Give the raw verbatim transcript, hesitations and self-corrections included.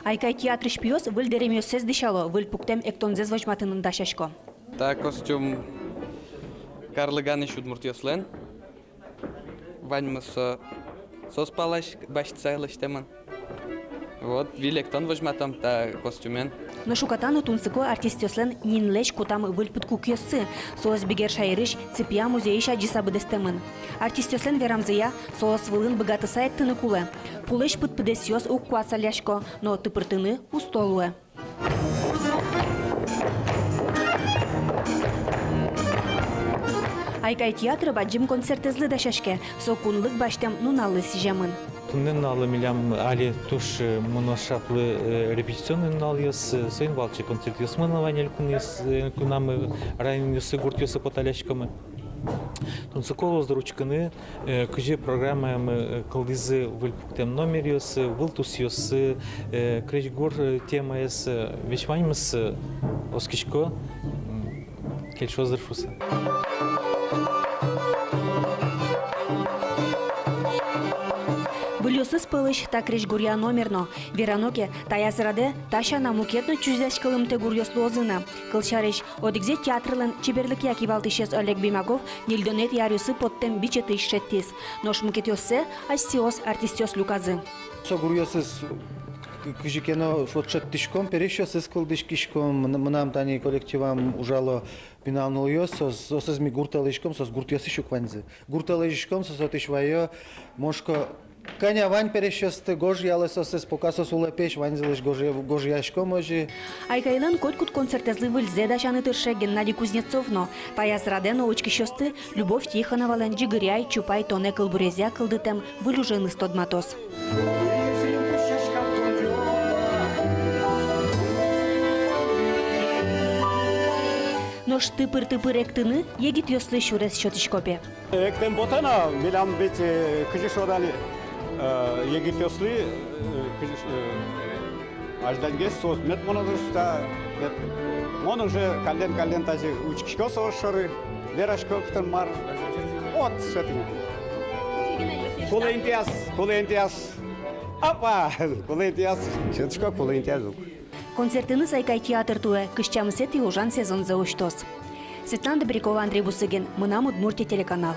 «Айкай» театрысь пиос выль дэремъёссэс дӥсяло, выль пуктэм эктонзэс возьматыны дасясько. Та костюм Карлыганысь удмуртъёслэн. Ваньмыз со, соос палась басьтыса лэсьтэмын. Вот, виль эктон возьматом та костюмен. Нош уката но тунсыко артистъёслэн нинлэсь кутам выль пыдкукъёссы. Соос бигер шаерысь Цепья музейысь адӟыса быдэстэмын. Артистъёслэн верамзыя, соос вылын быгатыса эктыны кулэ. Пулэсь пыдпыдэсъёс уг куасаллясько, но тыпыртыны усто луэ. «Айкай» театр бадӟым концертэзлы дасяське, со кунлык басьтэм нуналлы сӥземын. Туннэ нуналлы милям али туж, э, мыно шаплы, э, репетиционный нуналъёс, э, соин валче концертъёсмы но вань элькунъёс, э, элькунамы, районъёсы, гуртъёсы поталяськомы. Тунсыко луоз, дыр, учкыны, э, кызьы программаямы, э, кылдӥзы выль пуктэм номеръёсы, выль тусъёсы, э, крезьгур, э, темаез, э, весь ваньмыз, э, оскисько, м, кельшоз, дыр, шуыса. Выльёсыз пӧлысь та крезьгуръя номер но. Верано ке, таяз радэ та сяна мукет но чузъяськылымтэ гуръёс луозы на. Кылсярысь, одӥгзэ театрлэн чеберлыкъя кивалтӥсез Олег Бимаков ньыльдонэтӥ аръёсы поттэм бичетысь шедьтӥз. Нош мукетъёссэ асьсэос артистъёс люказы. Со гуръёсыз, к-, кызьы ке но вот шедьтӥськом, пересьёсыз кылзӥськиськом, мын-, мынам тани коллективам ужало пинал нылъёс, соос, соосыз ми гуртэ лэзиськом, соос гуртъёсысь ук ваньзы. Гуртэ лэзиськом, соос отысь вайо, мон шуисько, кӧня вань пересьёсты, гожъялэ соосыз, пока соос улэпесь, ваньзылэсь гожъя-, гожъяськом озьы. «Айкайлэн» котькуд концертэзлы выльзэ дасяны тырше Геннадий Кузнецов но. Таяз радэ но учкисьёсты Любовь Тихоновалэн «Ӟыгыръяй, чупай, тонэ» кылбурезъя кылдытэм выль уженыз тодматоз. Нош тыпыр-тыпыр эктыны егитъёслы сюрес сётӥсько пе. Эктэм потэ но, милям ведь, э, кызьы шуод али, э, егитъёслы, э, кызьы ш-, э, азьланьгес соос мед мынозы шуыса, мед, мон уже каллен-каллен тазьы учкисько соос шоры, верасько, кытын мар. Вот, сыӵе тӥни. Кулэ интыяз, кулэ интыяз. Апа, кулэ интыяз. Сётӥсько кулэ интыяз ук. Концертэныз «Айкай» театр туэ кызь тямысэтӥ ужан сезонзэ усьтоз. Светлана Добрякова, Андрей Бусыгин, «Мынам Удмуртие» телеканал.